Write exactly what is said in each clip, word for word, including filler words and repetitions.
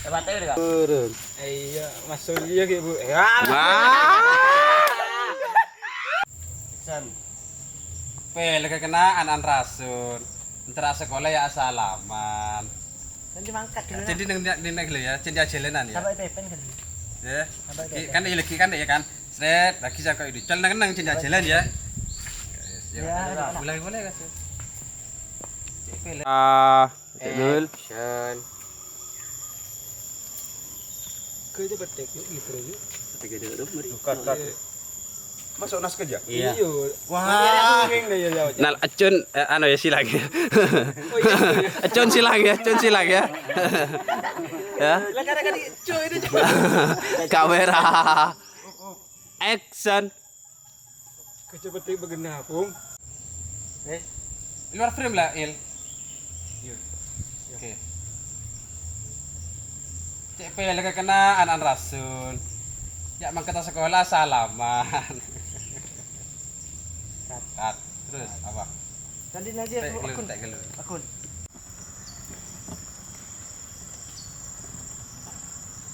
Èpatè, Kak? Turun. Iyâ, Mas Surya, Bu. Ya. Wah. San. Pèlè kènè' an-, an rasul. Entar sakola ya asalaman. Nanti mangkat dulu, Jadi neng, neng, neng dulu ya, jadi ajalanan ya. Sampai pepen kan? Ya. Sampai Ki-, pepen. Kan iya lagi kan, iya kan. Sret, lagi saya kok itu. Cal neng, neng jadi ajalan ya. Ya, Ya, anak-anak. Mulai, mulai, Mas. Cek film. Ah, cek dulu. Action. Kerja betek, yuk, gitu, yuk. Betek aja, udah, mari. Cut, cut. Masuk nas kerja? Iya. Iya. Wah. Makanya aku bingung deh, ya, ya. Nal, Acun, eh, anu ya, silang ya. Oh, iya, iya, iya. Acun silang ya, Acun silang ya. Ya. Lah, karena kan itu, itu. Kamera. Action. Kerja betek begenah, Pung. Eh, luar frame lah, Il. Iya. Oke. Cek pèlè kènè' an-, an rasul. Ya mangkat sakola salaman. Cut. Cut. Terus apa? Tadi aja Tek aku, dulu, aku. Tek dulu. Aku.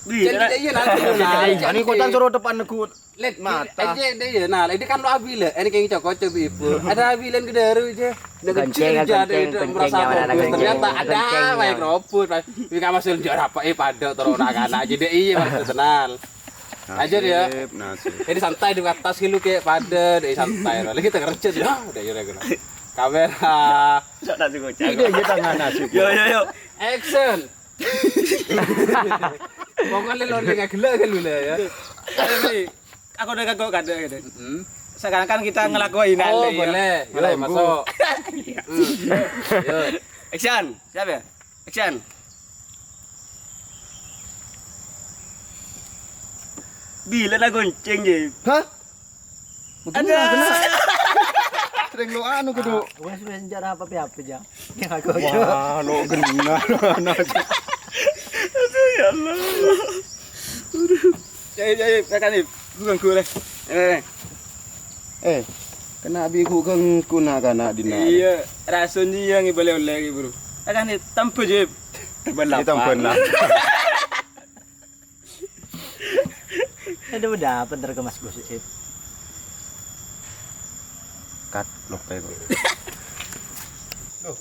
Wih, Jadi, iya, nanti, nanti. Ini kotang suruh depan negut. Led, mata. Aja deh ya, nah, ini kan lo abi le, ini kayak cocok cocok ibu. Ada abi lain ke daru aja. Udah Kenceng, kecil aja, kenceng, dia udah kenceng, merasa nyawa anak bagus. Kenceng, Ternyata ada kenceng, baik nyawa. Robot, Mas. Ini kan masih lunjuk apa? Eh, pada turun anak-anak aja deh, iya, Mas, kenal. Aja dia. Nasib, nasib. Jadi santai di atas gitu kayak pada, deh santai. Lagi kita kerja deh, ah, udah iya, udah. Kamera. Sok nasi kucing. Ini dia tangan nasib. Yo, yo, yo. Action. Pokoknya lo nggak gila kan lu lah ya. Tapi aku udah kagok kada gitu. Mm-mm. Sekarang kan kita ngelakuin Oh, hal, ya. Boleh. Boleh, Ngelaku. Masuk. Iya. Hmm. Yo. Action. Siap ya? Action. Bila na gonceng, ya? Hah? Ada. Kena, kena. Sering lo anu kudu. Wes, wes, njar apa, apa, apa, ja. Yang aku Wah, lo kena. Aduh, ya Allah. Aduh. Ya, ya, ya, makan, Ip. Bukan gue, eh. Eh, kena biku kengku nak kana dina. Iya, rasanya yang boleh oleh, Bro. Makan, Ip. Tambah, Jep. Tambah Ini tambah lapar. Lah. Ada beda apa ntar ke Mas Gusip? Cut, lupa itu. Loh,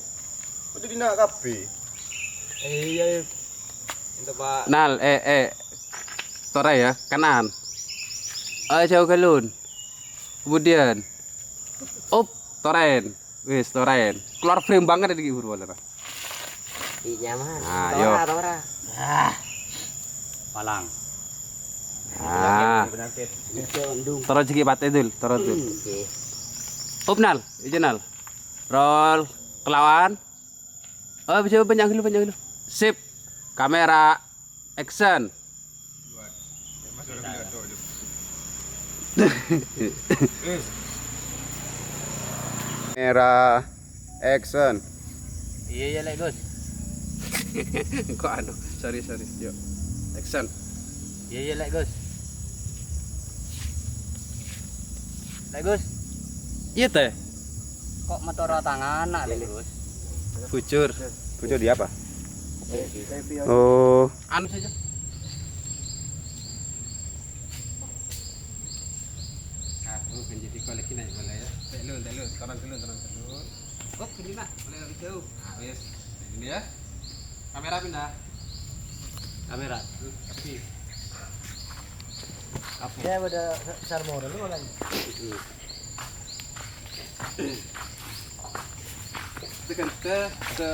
udah dina kabeh. Eh, iya, iya. Itu, Pak. Nal, eh, eh. Tore ya, kanan. Ayo jauh galon. Kemudian, up, toren. Wis, toren. Keluar frame banget ini, Bro, Bro. Iya, Mas. Ah, Tora, yo. Tora. Ah. Palang. Ah. Penyakit. Itu, endung. Toro jeki pate, Dul. Toro, Dul. Hmm, oke. Up, Nal. Ijo, Nal. Roll. Kelawan. Oh, bisa banyak dulu, banyak dulu. Sip. Kamera. Action. Kamera, action. Iya, iya, Lek, Gus. Kok anu, sorry, sorry. Yuk, action. Iya, iya, Lek, Gus. Lek, Gus. Iya, Teh. Kok motor tangan, Lek, Gus? Bujur. Bujur di apa? Oh. Anu saja. Aku kan jadi koleksi naik bola ya. Tek lu, tek lu, turun dulu, turun dulu. Kok gini nak, boleh lebih jauh. Nah, wes. Ini ya. Kamera pindah. Kamera. Tuh, kasih. Apa? Ya, pada besar modal lu kan. Tekan ke, ke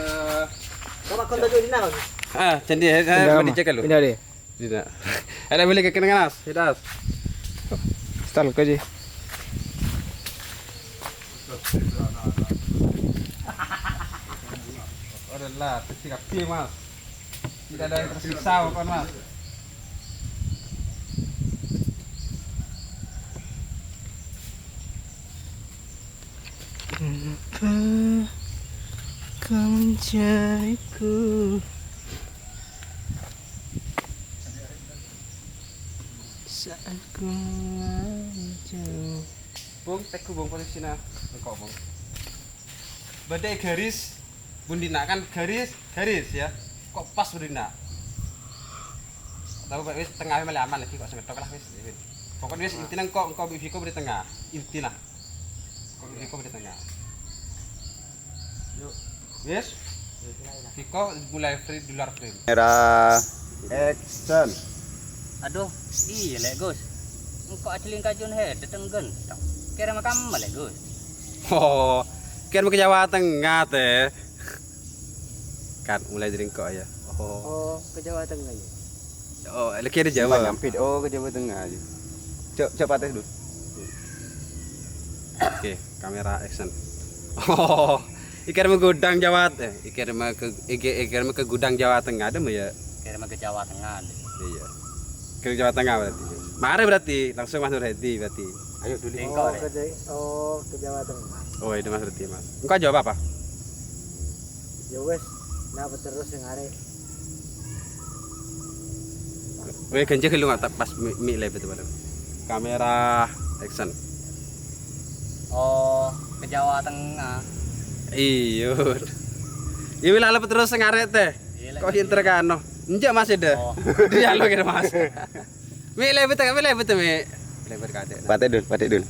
Coba kontak dulu, Nal. Ah, jadi, eh, Pindah, mau Mas. Dicek lu. Pindah deh. Tidak. Ada balik ke kena ngenas, tidak. Start ke ji. Adalah, pasti kaki, Mas. Tidak ada yang tersisa, bukan, Mas? Apa kau mencariku saat ku menjauh? Bung, tegu, Bung, posisina. Engko', Bung. Bâdâ è garis, bun dina' kan garis, garis, ya. Kok pas bun dina'? Atau wis tengah malè aman lagi, kok sengko' lah wis, wis. Pokoknya wis intina engko', engko' bi' Viko bâdâ tengah. Intina. Engko' bi' Viko bâdâ tengah. Yuk. Wis. Viko mulai free, di luar frame. Kamera action. Aduh, iyâ, Lè', Gus. Engko' ajhâlingka jun hèdâ tenggen. Kèra makamma, Lè', Gus. Oh, kèra ka Jawa Tengah, tè. Kan, mulai dâri engko', ya. Oh. Oh, ka Jawa Tengah, ya? Oh, lagi ada Jawa. Nyampe, oh, ka Jawa Tengah, ya. Cok, cok patè dulu. Oke, kamera action. Oh, iki arè ma' gudhâng Jawa, eh, iki arè ma' ke, iki, iki arè ma' ke gudhâng Jawa Tengah, ada ma' ya? Iki arè ma' ke Jawa Tengah, deh. Iya. Ke Jawa Tengah berarti. Mare berarti, langsung Mas Nur Hedi berarti. Ayo dulu. Engko', oh, Rè. Ke, oh, ke Jawa Tengah. Oh, itu Mas Redi, Mas. Engko' jawab apa? Ya wes, napa terus sing arè? Weh, ganjil lu nggak pas mi, mi live itu, Bang. Kamera action. Oh, ke Jawa Tengah. Iyo. Ya wis, lalep terus sing arè teh. Iya, kok lagi. Hinter kano? Enjak, Mas, ya, deh. Oh. Dia lo kira, Mas. Mi live itu, mi live itu, mi. Live kadek. Patè dul, patè dul.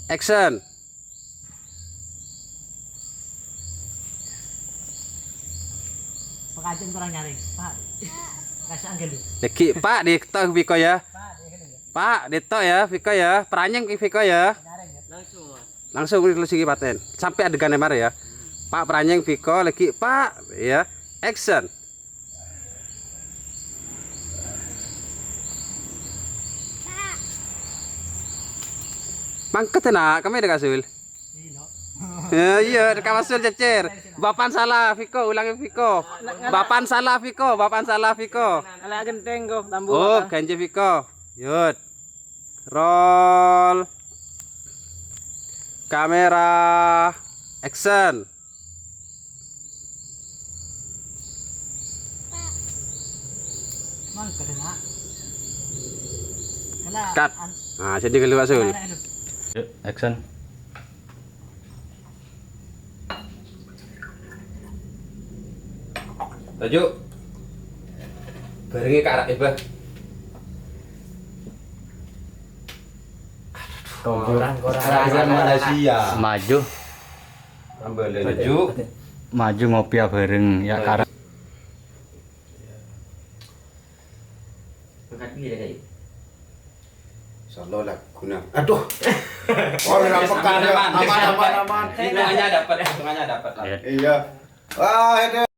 Action. Pengajeng kurang nyaring, Pak. Kasih anggel dulu. Lagi, Pak, di tok Viko ya. Pak, di tok ya, Viko ya. Peranyeng ke Viko ya. Nyaring ya. Langsung, Mas. Langsung terus iki patèn. Sampai adegan mare ya. Pak, peranyeng Viko lagi, Pak, ya. Action. Mangkat, Nak, kami ada kasul. Ya, iya, ada kasul cecer. Bapan salah, Viko, ulangi Viko. Bapan salah, Viko, bapan salah, Viko. Ala genteng kok, tambu. Oh, apa? Ganjil Viko. Yud. Roll. Kamera. Action. Mangkat, Nak. Kena. Cut. An- Nah, jadi keluar, Sul. Action. Toju'. Barengnya Kak Raib, Bah. Toju'. Orang, orang. Orang Malaysia. Maju. Ambil ini. Toju'. Maju ngopi ya bareng ya, Kak Raib. Angkat pira, Kak? Insyaallah laguna. Aduh. Oh, aman, aman, aman, aman. Hitungannya dapat, hitungannya dapat lah. Iya. Iya. Wah, itu.